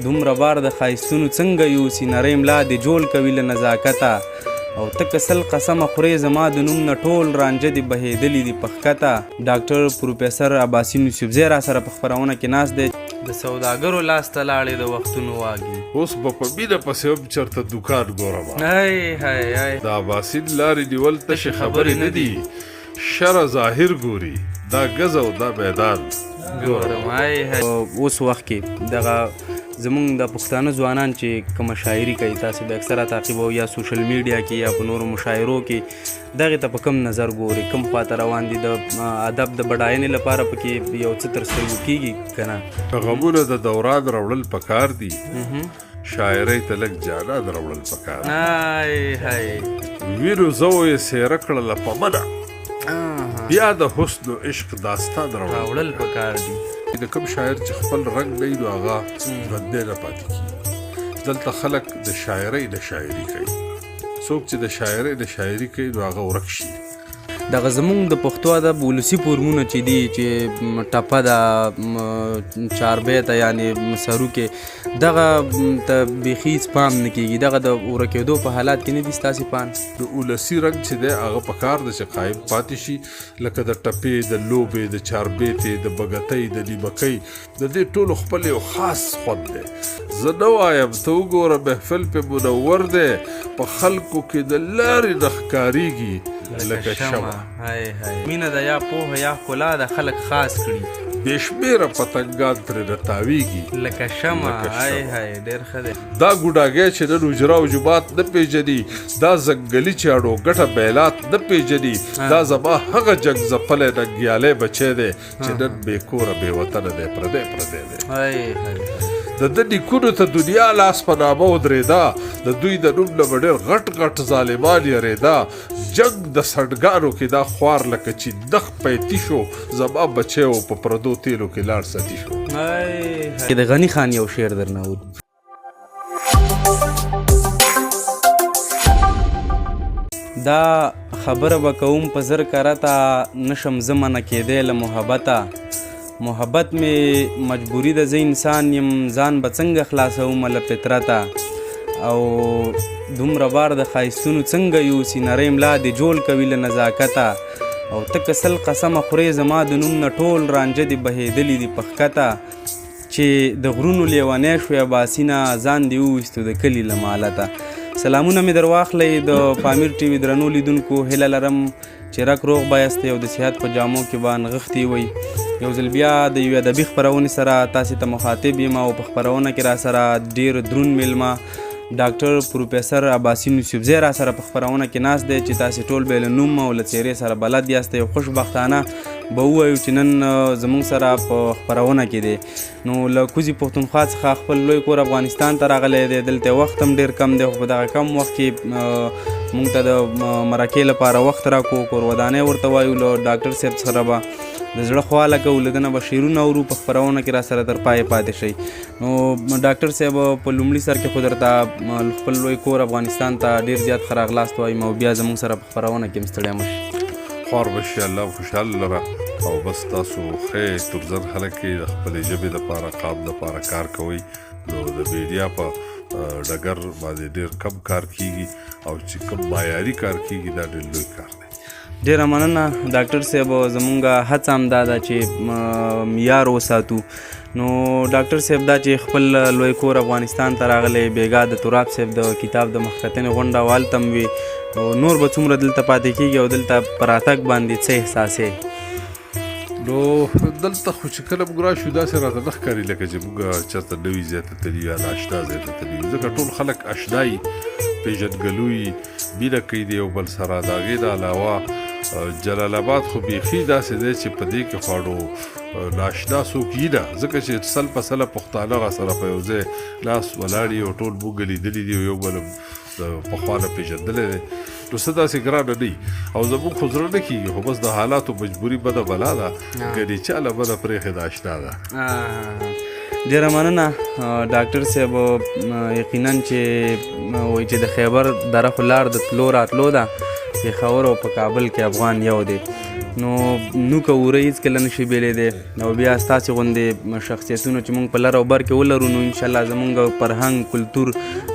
دومره بار د ښایستونو څنګه یوسي، نرۍ ملا دې جوړ کوي له نزاکته. او ته که سل قسمه خورې زما د نوم نه ټول رانجه دې بهېدلي دي په ښکته. ډاکټر پروفیسر اباسین یوسفزی را سره په خپرونه کې ناست دی. د سوداګرو لاس ته لاړې د وختونو واګي. اوس به په مینه پسې هم چرته دوکان ګورم. های های های. د اباسین لارې نیول تشې خبرې نه دي، شرع ظاهر ګوري، دا ګز او دا میدان ګورم. های های. اوس وخت کې دغه زمونږ د پښتانه ځوانان چې کومه شاعري کوي، تاسې به اکثره تعقیبوئ یا سوشل میډیا کې یا په نورو مشاعرو کې، دغې ته په کوم نظر ګوري، کوم خواته روان دي؟ د ادب د بډاینې لپاره پکې یو څه تر سترګو کېږي که نه؟ غمونه د دوران راوړل پکار دي، شاعرۍ ته لږ جانان راوړل پکار دي. های های. وینو زو یې څېره کړله په منه، بیا د حسن و عشق داستان راوړل پکار دي. د کوم شاعر چې خپل رنګ نه وي نو هغه ژوندی نه پاتې کېږي. دلته خلک د شاعرۍ نه شاعري کوي، څوک چې د شاعرۍ نه شاعري کوي نو هغه ورک شي. دغه زمونږ د پښتو ادب ولسي فورمونه چې دي، چې ټپه ده، چاربیته یعنې سروکې، دغه ته بیخي هېڅ پام نه کېږي، دغه د ورکېدو په حالات کې نه دي ستاسې پام؟ د ولسي رنګ چې دی هغه په کار دی چې قایم پاتې شي، لکه د ټپې، د لوبې، د چاربیتې، د بګتۍ، د نیمکۍ، د دې ټولو خپل یو خاص خوند دی. زه نه وایم ته وګوره محفل پې منور دی، په خلکو کې د لارې نه ښکارېږي لکه شمع. های های. مینه ده یا پوهه یا ښکلا ده، خلک خاص کړي، بې شمېره پتنګان ترې نه تاویږي لکه شمع. های های، ډېر ښه دی. دا ګوډاګی چې نن حجره او جومات نه پېژني، دا ځنګلي چې اړو ګټه بیلات نه پېژني، دا زما هغه جنګ ځپلی ننګیالی بچی دی چې نن بې کوره بې وطنه دی، پردی پردی دی. های های. د ده نیکونو ته دنیا لاس په نامه ودرېده، د دوی د نوم نه به ډېر غټ غټ ظالمان یرېده. جنګ د سنډګانو کې دا خوار لکه چې دخ پیتی شو، زما بچی و په پردو تیلو کې لاړ ستی شو. د غني خان یو شعر درنه اورو. دا خبره به کوم په زر کرته، نشم زه منع کېدی له محبته. محبت مې مجبوري ده، زه انسان یم، ځان به څنګه خلاصوم له فطرته. او دومره بار د ښایستونو څنګه یوسي، نرۍ ملا دې جوړ کوي له نزاکته. او ته که سل قسمه خورې زما د نوم نه ټول رانجه دې بهېدلي دي په ښکته. چې د غرونو لیونی شوې اباسینه، ځان دې وویستو د کلي له مالته. سلامونه مې در واخلئ د پامیر ټي وي درنو لیدونکو، هیله لرم چې رک روغ به یاستئ او د صحت په جامو کې به نغښتي وئ. یو ځل بیا د یوې ادبي خپرونې سره تاسې ته مخاطب یم او په خپرونه کې را سره ډېر درون میلمه ډاکټر پروفیسر اباسین یوسفزی را سره په خپرونه کې ناست دی چې تاسې ټول به له نوم او له څېرې سره بلد یاستئ. او خوشبختانه به ووایو چې نن زموږ سره په خپرونه کې دی. نو له کوزې پښتونخوا څخه خپل لوی کور افغانستان ته راغلی دی. دلته وخت هم ډېر کم دی، خو په دغه کم وخت کې موږ ته د مرکې لپاره وخت راکړو، کور ودانۍ ورته وایو. له ډاکټر صاحب سره به د زړه خواله کوو، له ده نه به شعرونه اورو، په خپرونه کې را سره تر پایه پاتې شئ. نو ډاکټر صاحب، په لومړي سر کې خو درته خپل لوی کور افغانستان ته ډېر زیات ښه راغلاست وایم او بیا زموږ سره په خپرونه کې هم ستړی مه شئ. خوار به شي، الله خوشحال لره. او بس تاسو ښه تورزن خلک یې، د خپلې ژبې دپاره قام دپاره کار کوئ. نو د میډیا په ډګر باندې ډېر کم کار کیږي او چې کوم معیاري کار کیږي دا ډېر لوی کار دی. ډېره مننه ډاکټر صاحب، زمونږ هڅه هم دا ده چې معیار وساتو. نو ډاکټر صاحب، دا چې خپل لوی کور افغانستان ته راغلی، بېګا د تراب صاحب د کتاب د مخکتنې غونډه وه، هلته هم وي، نو نور به څومره دلته پاتې کېږي او دلته په راتګ باندې څه احساسې؟ نو دلته خو چې کله موږ راشو داسې راته نه ښکاري لکه چې موږ چېرته نوي ځای ته تللي یا نااشنا ځای ته تللي یو، ځکه ټول خلک اشنایي، پېژندګلوي، مینه کوي د یو بل سره. د هغې نه علاوه جلال آباد خو بیخي داسې دی چې په دې کې خواړو ناشنا څوک یي نه، ځکه چې سل په سله پښتانه را سره په یو ځای لاس ولاړ یي او ټول موږ لیدلي دي او یو بل هم د پخوا نه پېژندلی دی، نو څه داسې ګرانه نه وي. او زموږ خو زړه نه کېږي، خو بس د حالاتو مجبوري بده بلا ده، ګنې چا له بده پرېښې ده اشنا ده. ډېره مننه ډاکټر صاحب. یقینا چې وایي چې د خیبر دره خو لار د تلو راتلو ده، پېښور او په کابل کې افغان یو دی. نو نوک او وره هېڅکله نه شي بېلېدی. او بیا ستاسې غوندې شخصیتونه چې موږ په لر او بر کې ولرو نو انشاءالله زموږ فرهنګ، کلتور،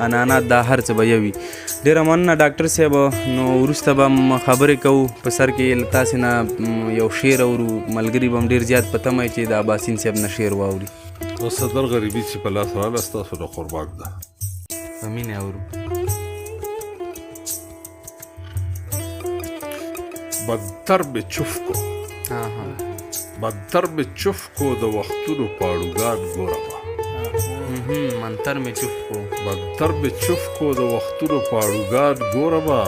عنعنات دا هر څه به یو وي. ډېره مننه ډاکټر صاحب. نو وروسته به خبرې کوو، په سر کې له تاسې نه یو شعر اورو، ملګري به هم ډېر زیات په تمه چې د اباسین صاحب نه شعر واوري. نو صدر غریبي چې په لاس راغله ستاسو نه قربان ده. په مینه اورو. منتر مې چف کو، منتر مې چف کو، د وختونو پاړوګان ګورمه. منتر مې چف کو، منتر مې چف کو، د وختونو پاړوګان ګورمه،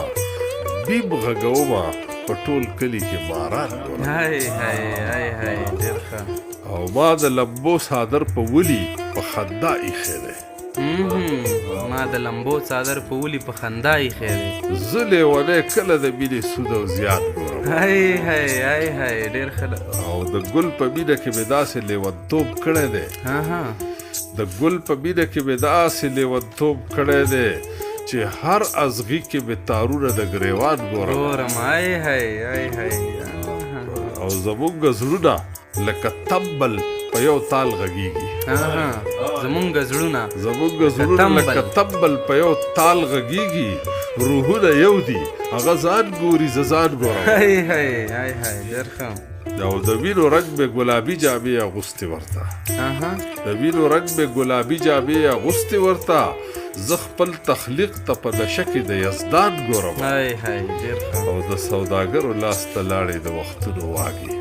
بیم غږومه په ټول کلي کې ماران ګورم. های های های های، ډېر ښه. او ما د لمبو څادر په ولي په خندا ایښی دی. ما د لمبو څادر په ولي په خندا ایښی دی. زه لیونی کله د مینې سود او زیان ګورم. های های های های، ډېر ښه. او د ګل په مینه کې مې داسې لیونتوب کړی دی. د ګل په مینه کې مې داسې لیونتوب کړی دی چې هر ازغي کې مې تارونه د ګریوان ګورم. ګورم. های های های های. او زمونږ زړونه لکه تمبل په یو تال غږیږي. زمونږ زړونه، زمونږ زړونه لکه تمبل په یو تال غږیږي، روحونه یو دي، هغه ځان ګوري زه ځان ګورم. های های های های، ډېر ښه. او د وینو رنګ مې ګلابي جامې اغوستې ورته. د وینو رنګ مې ګلابي جامې اغوستې ورته، زه خپل تخلیق ته په نشه کې د یزدان ګورم. های های، ډېر ښه. او د سوداګرو لاس ته لاړې د وختونو واګي.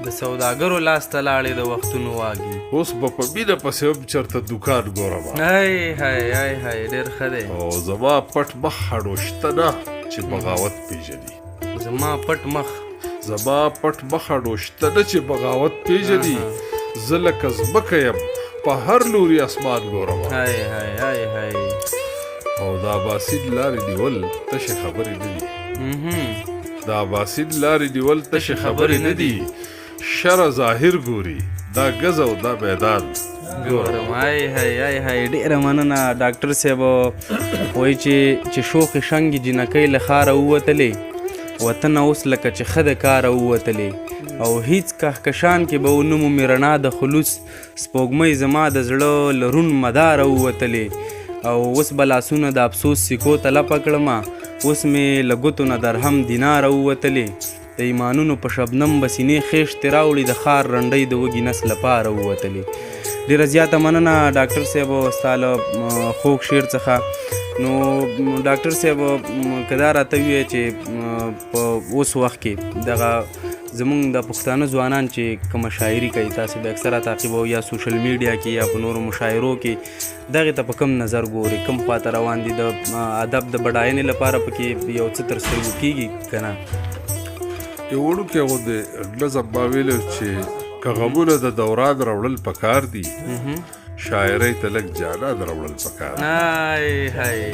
د سوداګرو لاس ته لاړې د وختونو واګي. اوس به په مینه پسې هم چېرته دوکان ګورم. های های های های، ډېر ښه دی. او زما پټ مخ هډو شته نه چې بغاوت پېژني. زما پټ مخ، زما پټ مخ هډو شته نه چې بغاوت پېژني، زه لکه ځمکه یم په هر لوري اسمان ګورم. های های های های. او د اباسین لارې نیول تشې خبرې نه دي. د اباسین لارې نیول تشې خبرې نه دي، شر ظاهر ګوري دا ګز او دا میدان ګورم. های های های های، ډېره مننه ډاکټر صاحب. وایي چې شوخې شنګې جینکۍ له ښاره ووتلې، وطن اوس لکه چې ښه د کاره ووتلې، او هیڅ کهکشان کې به ونه مومي رڼا د خلوص، سپوږمۍ زما د زړه له روڼ مداره ووتلې، او اوس به لاسونه د افسوس سیکو ته لپه کړمه، اوس مې له ګوتو نه درهم دیناره ووتلې، د ایمانونو په شبنم به سینې خېښتې راوړي، د ښار رنډۍ د وږي نس لپاره ووتلې. ډېره زیاته مننه ډاکټر صاحب ستا له خوږ شعر څخه. نو ډاکټر صاحب که دا راته ووایې چې په اوس وخت کې دغه زمونږ د پښتانه ځوانان چې کومه شاعري کوي، تاسې به اکثره تعقیبوئ یا سوشل میډیا کې یا په نورو مشاعرو کې، دغې ته په کوم نظر ګوري، کوم خواته روان دي؟ د ادب د بډاینې لپاره پکې یو څه تر سترګو کېږي که نه؟ یو وړوکی غوندې نظم ما ویلی چې که غمونه د دوران راوړل پکار دي، شاعرۍ ته لږ جانان راوړل پکار دي. های های.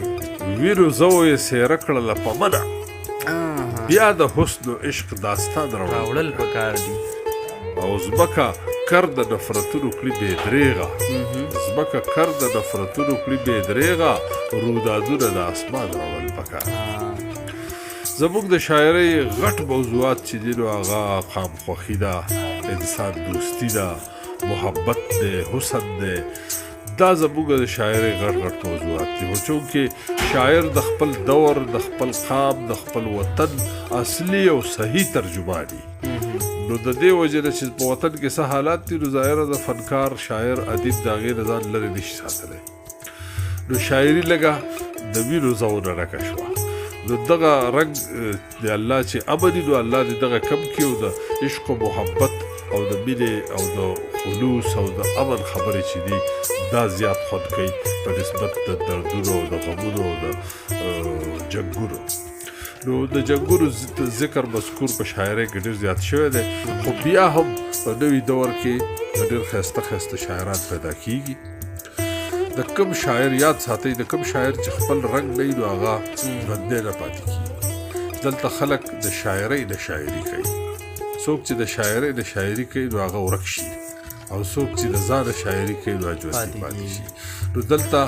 وینو زو یې څېره کړله په منه، بیا د حسن و عشق داستان راوړل پکار دي. او ځمکه کر د نفرتونو کړي بې درېغه، ځمکه کر د نفرتونو کړي بې درېغه، رودادونه د اسمان راوړل پکار دي. زموږ د شاعرۍ غټ موضوعات چې دي نو هغه قام خوښي ده، انسان دوستي ده، محبت دی، حسن دی، دا زموږ د شاعرۍ غټ غټ موضوعات دي. خو چونکې شاعر د خپل دور، د خپل قام، د خپل وطن اصلي او صحیح ترجماني، نو د دې وجې نه چې په وطن کې څه حالات دي نو ظاهره د فنکار، شاعر، ادیب د هغې نه ځان لرې نشي ساتلی. نو شاعري لږه د وینو ځونه ډکه شوه. نو دغه رنګ د الله چې امني نو الله دې دغه کم کړي او د عشق و محبت او د مینې او د خلوص او د امن خبرې چې دي دا زیات خوند کوي په نسبت د دردونو او د غمونو او د جنګونو. نو د جنګونو ذکر مذکور په شاعرۍ کې ډېر زیات شوی دی، خو بیا هم په نوي دور کې ډېر ښایسته ښایسته شاعران پیدا کیږي. د کوم شاعر یاد ساتئ، د کوم شاعر چې خپل رنګ نه وي نو هغه ژوندی نه پاتې کېږي. دلته خلک د شاعرۍ نه شاعري کوي، څوک چې د شاعرۍ نه شاعري کوي نو هغه ورک شي، او څوک چې د ځانه شاعري کوي نو هغه ژوندی پاتې شي. نو دلته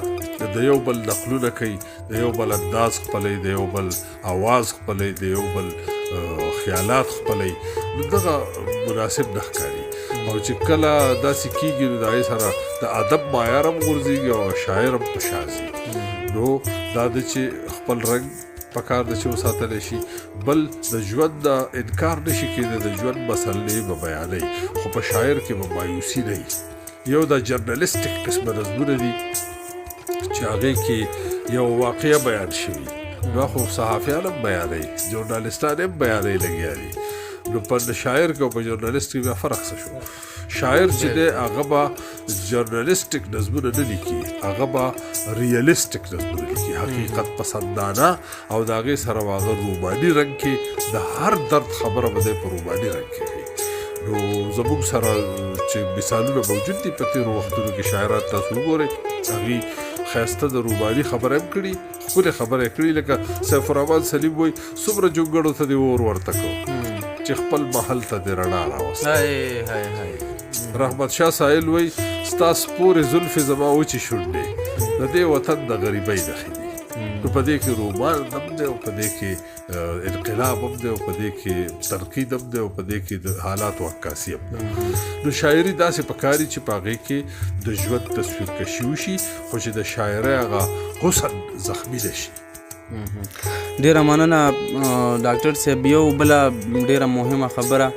د یو بل نقلونه کوي، د یو بل انداز خپلوي، د یو بل اواز خپلوي، د یو بل خیالات خپلوي. نو دغه مناسب نه ښکاري. او چې کله داسې کېږي نو د هغې سره د ادب معیار هم غورځېږي او شاعر هم په شا ځي. نو دا د چې خپل رنګ پکار د چې وساتلی شي، بل د ژوند نه انکار نشي کېدی، د ژوند مسلې به بیانوي، خو په شاعر کې به مایوسي نه وي. یو د جرنالستیک قسمه نظمونه دي چې هغې کې یو واقعه بیان شوي، نو خو صحافیان هم بیانوي، ژورنالستان هم بیانوي لګیا دي. نو په شاعر کې او په ژورنالست کې بیا فرق څه شو؟ شاعر چې دی هغه به ژورنالستیک نظمونه نه لیکي، هغه به ریالیستیک نظمونه لیکي، حقیقت پسندانه، او د هغې سره به هغه روماني رنګ کې د هر درد خبره به دی په روماني رنګ کې کوي. نو زموږ سره چې مثالونه موجود دي په تېرو وختونو کې، شاعران تاسو وګورئ، هغوی ښایسته د روماني خبره هم کړي، ښکلې خبره یې کړي. لکه سیف الرحمن سلیم وایي څومره جونګړو ته دې اور ورته کړو چې خپل محل ته دې رڼا راوسته. رحمت شاه ساحل وایي ستا سپورې زلفې زما وچې شونډې د دې وطن د غریبۍ نښې دي. نو په دې کې رومان هم دی، او په دې کې انقلاب هم دی، او په دې کې تنقید هم دی، او په دې کې د حالاتو عکاسي هم ده. نو شاعري داسې پکاري چې په هغې کې د ژوند تصویر کشي وشي، خو چې د شاعرۍ هغه حسن زخمي نه شي. ډېره مننه ډاکټر صاحب. یو بله ډېره مهمه خبره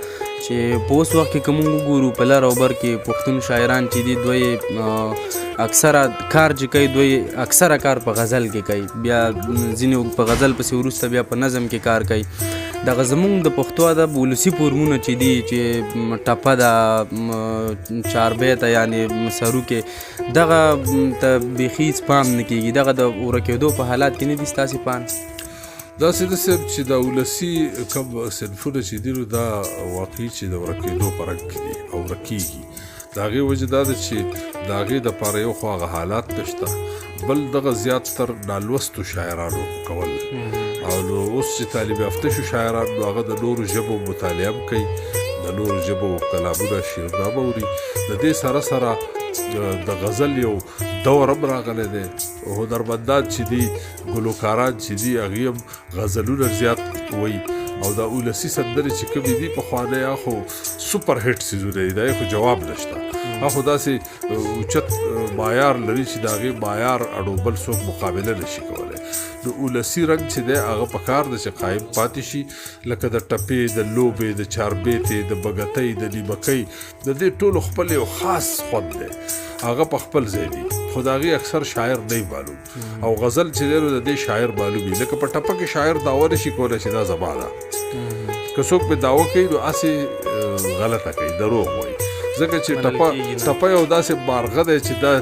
چې په اوس وخت کې که موږ وګورو په لر او بر کې پښتون شاعران چې دي، دوی اکثره کار چې کوي، دوی اکثره کار په غزل کې کوي، بیا ځینې په غزل پسې وروسته بیا په نظم کې کار کوي. دغه زمونږ د پښتو ادب ولسي فورمونه چې دي، چې ټپه ده، چاربیته یعنې سروکې، دغه ته بیخي هېڅ پام نه کېږي، دغه د ورکېدو په حالات کې نه دي ستاسې پام؟ داسې ده صاحب چې دا ولسي کوم صنفونه چې دي، نو دا واقعي چې د ورکېدو په رنګ کې دي او ورکېږي. د هغې وجه دا ده چې د هغې دپاره یو خو هغه حالات نشته، بل دغه زیات تر نالوستو شاعرانو کول. او نو اوس چې طالب یافته شو شاعران، نو هغه د نورو ژبو مطالعه هم کوي، د نورو ژبو کلامونه شعرونه هم اوري. د دې سره سره د غزل یو دور هم راغلی دی، هنرمندان چې دي، ګلوکاران چې دي، هغوی هم غزلونه زیات وایي. او دا ولسي سندرې چې کومې دي پخوانۍ، هغه خو سوپر هیټ څیزونه دي، دا یې خو جواب نشته. هغه خو داسې اوچت معیار لري چې د هغې معیار اړو بل څوک مقابله نشي کولی. نو ولسي رنګ چې دی هغه په کار دی چې قایم پاتې شي، لکه د ټپې، د لوبې، د چاربیتې، د بګتۍ، د نیمکۍ، د دې ټولو خپل یو خاص خوند دی، هغه په خپل ځای دی، خو د هغې اکثر شاعر نه معلوم. او غزل چې دی نو د دې شاعر معلوم وي. لکه په ټپه کې شاعر دعوه نشي کولی چې دا زما ده، که څوک پرې دعوه کوي نو هسې غلطه کوي، دروغ وایي. ځکه چې ټپه یو داسې مارغه دی چې دا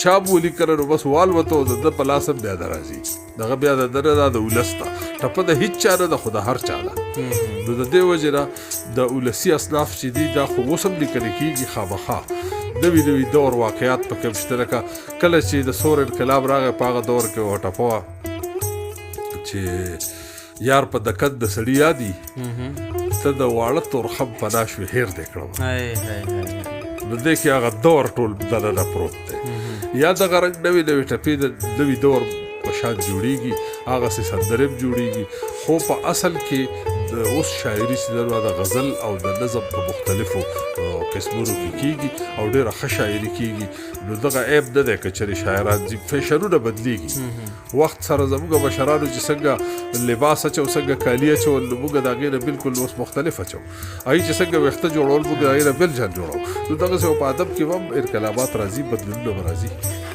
چا به ولیکله نو بس والوته او د ده په لاس هم بیا نه راځي، دغه بیا د ده نه ده، د ولس ده. ټپه د هیڅ چا نه ده، خو د هر چا ده. نو د دې وجې نه د ولسي اصناف چې دي دا خو اوس هم لیکل کېږي، خامخا نوي نوي دور واقعات پکې هم شته. لکه کله چې د ثور انقلاب راغی، په هغه دور کې یوه ټپه وه چې یار په دکن د سړي یادي، ته د واړه تورخم پناه شوې هېر دې کړم. نو دې کې هغه دور ټول دننه پروت دی. یا دغه رنګ نوې نوې ټپې د نوي دور په شان جوړېږي، هغسې سندرې هم جوړېږي. خو په اصل کې د اوس شاعري چې ده د غزل او د نظم په مختلفو قسمونو کې کېږي او ډېره ښه شاعري کېږي. نو دغه عیب نه دی که چېرې شاعران ځي، فیشنونه بدلېږي وخت سره. زموږ مشرانو چې څنګه لباس اچو، څنګه کالي اچول، نو موږ د هغې نه بالکل اوس مختلف اچو. هغوی چې څنګه ویښته جوړول، موږ د هغې نه بل شان جوړو. نو دغسې په ادب کې هم انقلابات راځي، بدلونونه به راځي.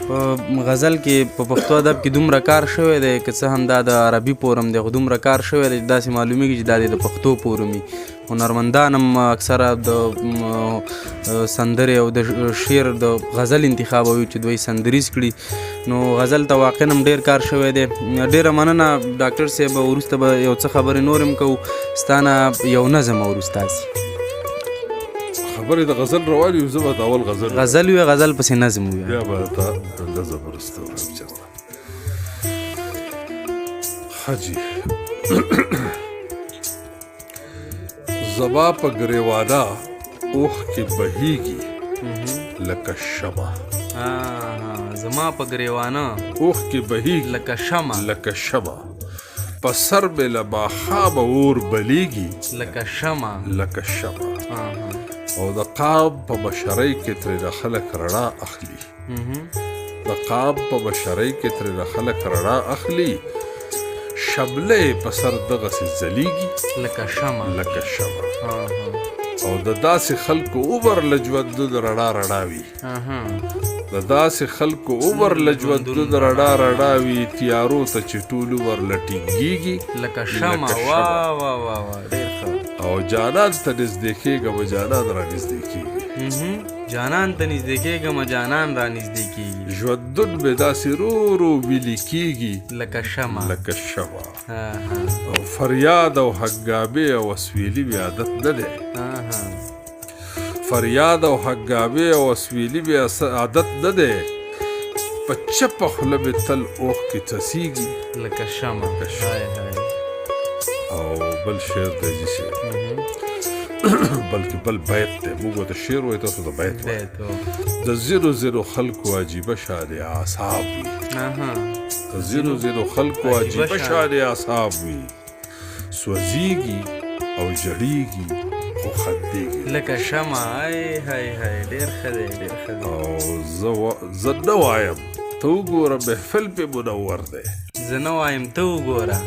په غزل کې په پښتو ادب کې دومره کار شوی دی، که څه هم دا د عربي فورم دی، خو دومره کار شوی دی چې داسې معلومیږي چې دا د پښتو فورم وي. هنرمندان هم اکثره د سندرې او د شعر د غزل انتخابوي چې دوی سندریز کړي. نو غزل ته واقعا هم ډېر کار شوی دی. ډېره مننه ډاکټر صاحب. وروسته به یو څه خبرې نور هم کوو، ستا نه یو نظم اورو ستاسې. خبرې د غزل روانې وي، زه به د اول غزل غزل وي، غزل پسې نظم وي، بیا به تا نظم وروسته وایم چېرته. ښه جي، زما په ګریوانا اوښکې بهیږي لکه شمع. زما په ګریوانه اوښکې بهیږي لکه شمع، لکه شمع. په سر مې له ماښامه اور بلیږي لکه شمع. لکه شمع. او د قام په مشرۍ کې ترېنه خلک رڼا اخلي. د قام په مشرۍ کې ترېنه خلک رڼا اخلي، شمله یې په سر دغسې ځلیږي لکه شمع. لکه شمع. او د داسې خلکو عمر له ژوندون رڼا رڼا وي. د داسې خلکو عمر له ژوندون رڼا رڼا وي، تیارو ته چې ټول عمر له ټینګېږي لکه شمع. وا وا وا وا، ډېر ښه. او جانان ته نږدې کېږم، جانان را نږدې کېږي. جانان ته نږدې کېږم، جانان را نږدې کېږي. ژوندون مې داسې رو رو ویلي کېږي لکه شمع. لکه شمع. او فریاد او هنګامې او اسویلي مې عادت نه دی. فریاد او هنګامې او اسویلي مې عادت نه دی، په چپه خوله مې تل اوښکې څڅېږي لکه شمع. او بل شعر دی چې بلکې بل بیت دی، موږ ورته شعر وایو، تاسو ته بیت وایو. د ځینو ځینو خلکو عجیبه شانې اعصاب وي. د ځینو ځینو خلکو عجیبه شانې اعصاب وي، سوځېږي او ژړېږي خو خندېږي لکه شمع. های های های، ډېر ښه دی، ډېر ښه دی. او زه نه وایم ته وګوره محفل پې منور دی. زه نه وایم ته وګوره.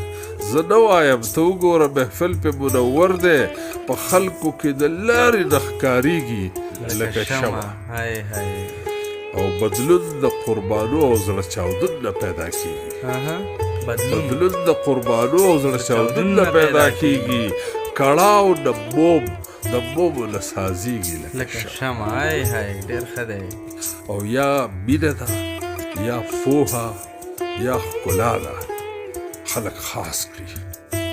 زه نه وایم ته وګوره محفل پې منور دی، په خلکو کې د لارې نه ښکارېږي لکه شمع. های های. او بدلون د قربانو او زړه چاودون نه پیدا کېږي. بدلون د قربانو او زړه چاودون نه پیدا کېږي، کړاو د موم د مومو نه سازېږي لکه شمع. های های، ډېر ښه دی. او یا مینه ده یا پوهه یا ښکلا ده خلک خاص کړي.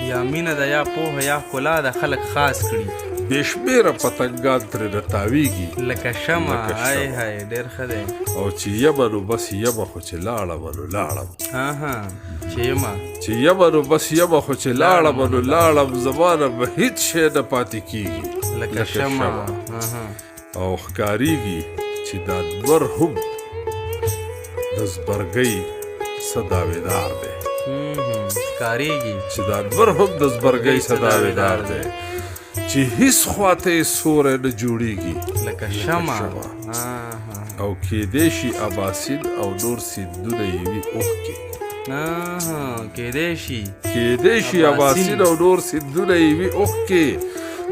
یا مینه ده یا پوهه یا ښکلا ده خلک خاص کړي، بې شمېره پتنګان ترېنه تاوېږي لکه شمع. های های، ډېر ښه دی. او چې یمه نو بس یمه، خو چې لاړمه نو لاړم. چې یمه، چې یمه نو بس یمه، خو چې لاړمه نو لاړم، زما نه به هېڅ شی نه پاتې کېږي لکه شمع. او ښکارېږي چې دا لمر هم د زبرګۍ څه دعوېدار دی. ښکارېږي چې دا لمر هم د زبرګۍ څه دعوېدار دی، چې هیڅ خواته یې سوری نه جوړېږي لکه شمع. او کیدای شي اباسین او نور سیندونه یې وي اوښکې. کیدای شي، کیدای شي اباسین او نور سیندونه یې وي اوښکې،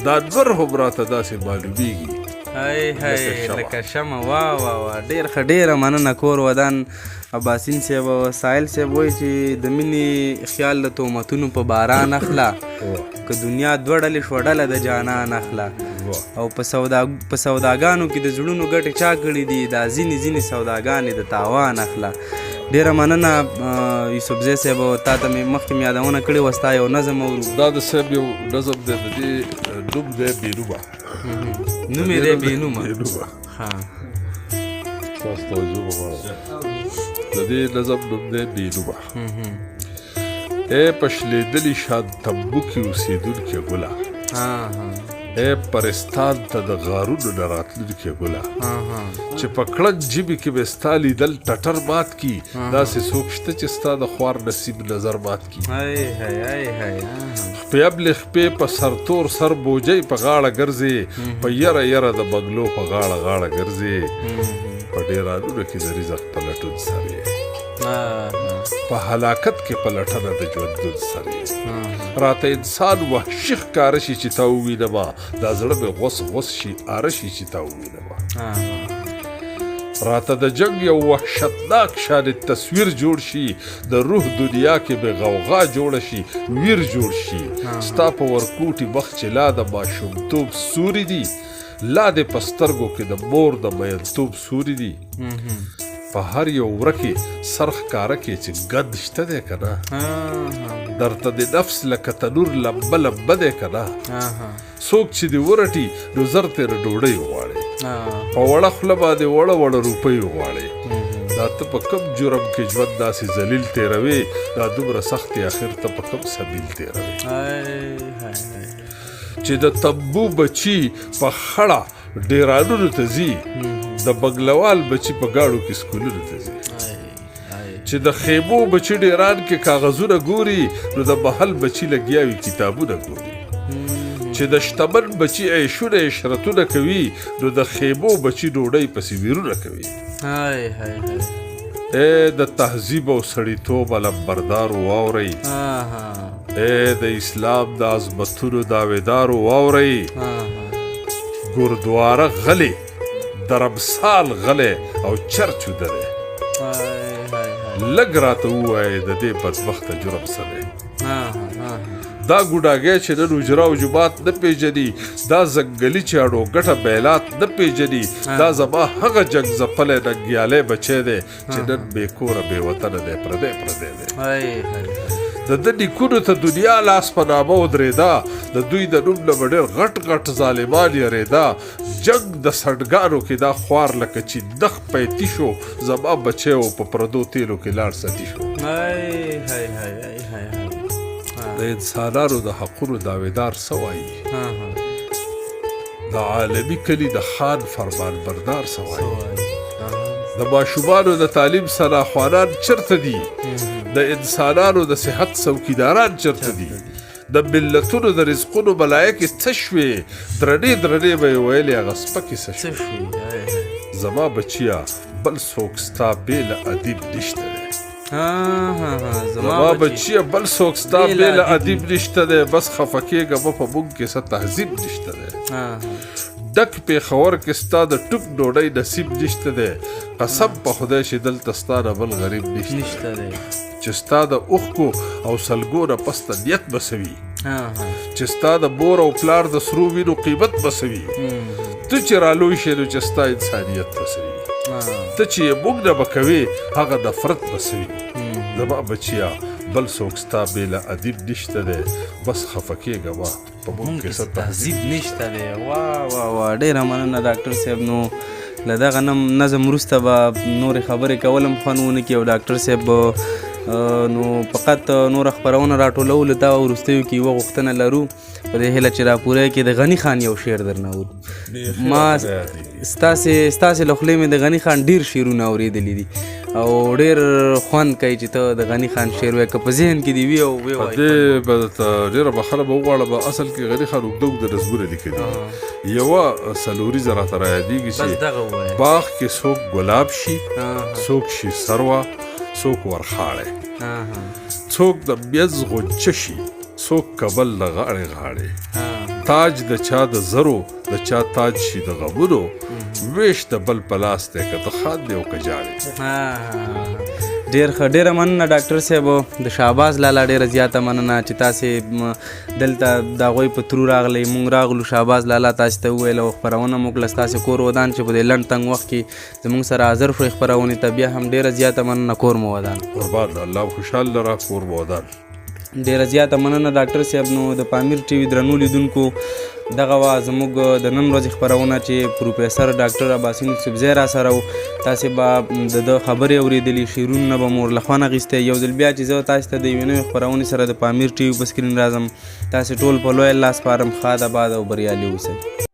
دا لمر هم راته داسې معلومېږي های های لکه شمع. وا وا وا، ډېر ښه، ډېره مننه. کور ودان اباسین صاحب او ساحل صاحب وایي چې د مینې خیال د تومتونو په باران اخله، که دنیا دوه ډلې شوه ډله د جانان اخله. او په سوداګانو کې د زړونو ګټې چا کړي دي، دا ځینې ځینې سوداګانې د تاوان اخله. ډېره مننه یوسفزی صاحب، تا ته مې مخکې مې یادونه کړې وه، ستا یو نظم اورو. دا د صاحب یو نظم دی، د دې نوم دی بې نومه. نوم یې دی بې نومه. ها، ستاسو توجه به غواړم. د دې نظم نوم دی بې نومه. ای په شلېدلي شان تمبو کې اوسېدونکې ګله، ای پرستان ته د غارونو نه راتلونکې ګله، چې په کړنګ ژبې کې به ستا لیدل ټټر مات کړي، داسې څوک شته چې ستا د خوار نصیب نظر مات کړي. خپې خپې په سرتور سر بوجۍ په غاړه ګرځې، په یره یره د بنګلو په غاړه غاړه ګرځې، په ډېرانونو کې د رزق په لټون سر یې، په هلاکت کې په لټنه د ژوندون سر یې. راته انسان وحشي ښکاره شي چې تا ووینمه، دا زړه مې غوس غوس شي اره شي چې تا ووینمه. راته د جنګ یو وحشتناک شان تصویر جوړ شي، د روح دنیا کې به غوغا جوړه شي، ویر جوړ شي. ستا په ورکوټي مخ چې لا د ماشومتوب سوري دي، لا دې په سترګو کې د مور د میینتوب سوري دي. په هر یو وره کې سر ښکاره کې چې ګند شته دی که نه، درته د نفس لکه تنور لمبه لمبه دی که نه، څوک چې دې ورټي نو زر ترې ډوډۍ وغواړي، په وړه خوله باندې وړه وړه روپۍ وغواړي. دا ته په کوم جرم کې ژوند داسې ذلیل تېروې، دا دومره سختې اخر ته په کوم سبیل تېروې. چې د تمبو بچي په خړه ډېرانونو ته ځي، د بنګلوال بچي په ګاډو کې سکولونو ته ځي. چې د خیمو بچي ډیران کې کاغذونه ګوري، نو د محل بچي لګیا وي کتابونه ګوري. چې د شتمن بچي عیشونه عشرتونه کوي، نو د خیمو بچي ډوډۍ پسې ویرونه کوي. ای د تهذیب او سړیتوب علمبردارو واورئ، ای د اسلام د عظمتونو دعویدارو واورئ. ګوردواره غلې، درمسال غلی او چرچ وده دی. لږ راته ووایې د دې بدبخته جرم څه دی؟ دا ګوډاګی چې نن حجره او جومات نه پېژني، دا ځنګلي چې اړو ګټه بیلات نه پېژني، دا زما هغه جنګ ځپلی ننګیالی بچی دی چې نن بې کوره بې وطنه دی، پردی پردی دی. د ده نیکونو ته دنیا لاس په نامه ودرېده، د دوی د نوم نه به ډېر غټ غټ ظالمان یرېده. جنګ د سډګانو کې دا خوار لکه چې نخ پیتی شو، زما بچی و په پردو تیلو کې لاړ ستی شو. د انسانانو د حقونو دعویدار څه وایي؟ د عالمي کلي د خان فرمان بردار څه وایي؟ د ماشومانو د تعلیم سلاخوانان چرته دي؟ د انسانانو د صحت څوکیداران چرته دي؟ د ملتونو د رزقونو ملایکې څه شوې؟ درنې درنې به یې ویلې هغه سپکې څه شوې؟ زما بچیه بل څوک ستا بې له ادیب نشته دی. زما بچیه بل څوک ستا بې له ادیب نشته دی. بس خفه کېږه مه، په موږ کې څه تهذیب نشته دی. ډک پېښور کې ستا د ټوک ډوډۍ نصیب نشته دی. قسم په خدای چې دلته ستا نه بل غریب نشته دی. چې ستا د اوښکو او سلګو نه پس ته نیت به څه وي؟ چې ستا د مور او پلار د سرو وینو قیمت به څه وي؟ ته چې رالوی شې نو چې ستا انسانیت به څه وي؟ ته چې یې موږ نه به کوې هغه نفرت به څه وي؟ زما بچیه بل څوک ستا بې له ادیب نشته دی. بس خفه کېږه مه، په موږ کې څه تهذیب نشته دی. واه واه واه، ډېره مننه ډاکټر صاحب. نو له دغه نظم وروسته به نورې خبرې کولم خوند ونه کړي، او ډاکټر صاحب نو فقط نوره خپرونه راټولولو ته وروستیو کې یوه غوښتنه لرو، په دې هیله چې راپوره کې د غني خان یو شعر درنه اورو. ما ستاسې له خولې مې د غني خان ډېر شعرونه اورېدلي دي او ډېر خوند کوي چې ته د غني خان شعر وایې، که په ذهن کې دې وي او ویې وایې. دې به درته ډېره بخښنه به وغواړم، اصل کې غني خان اوږده اوږده نظمونه لیکلي دي. یوه څلوریزه راته رایادېږي چې باغ کې څوک ګلاب شي، څوک شي سروه، څوک ورخاړی، څوک د میز غنچه شي، څوک کبل له غاړې غاړې، تاج د چا د زرو، د چا تاج شي د غمونو، ویش د بل په لاس دی که ته خاندې او که ژاړې. ډېر ښه، ډېره مننه ډاکټر صاحب. د شهباز لالا ډېره زیاته مننه چې تاسې دلته د هغوی په ترو راغلئ، مونږ راغلو، شهباز لالا تاسې ته وویل او خپرونه مو وکړه. ستاسې کور ودان چې په دې لنډ تنګ وخت کې زمونږ سره حاضر شوئ خپرونې ته، بیا هم ډېره زیاته مننه. کور مو ودان. قربان، الله خوشحال لره، کور مو ودان. ډېره زیاته مننه ډاکټر صاحب. نو د پامیر ټي وي درنو لیدونکو، دغه وه زموږ د نن ورځې خپرونه چې پروفیسر ډاکټر اباسین یوسفزی را سره و. تاسې به د ده خبرې اورېدلې، شعرونه به مو ورله خوند اخیستی. یو ځل بیا چې زه تاسې ته د یوې نوې خپرونې سره د پامیر ټي وي په سکرین راځم، تاسې ټول په لوی الله سپارم. ښاد آباد او بریالي اوسئ.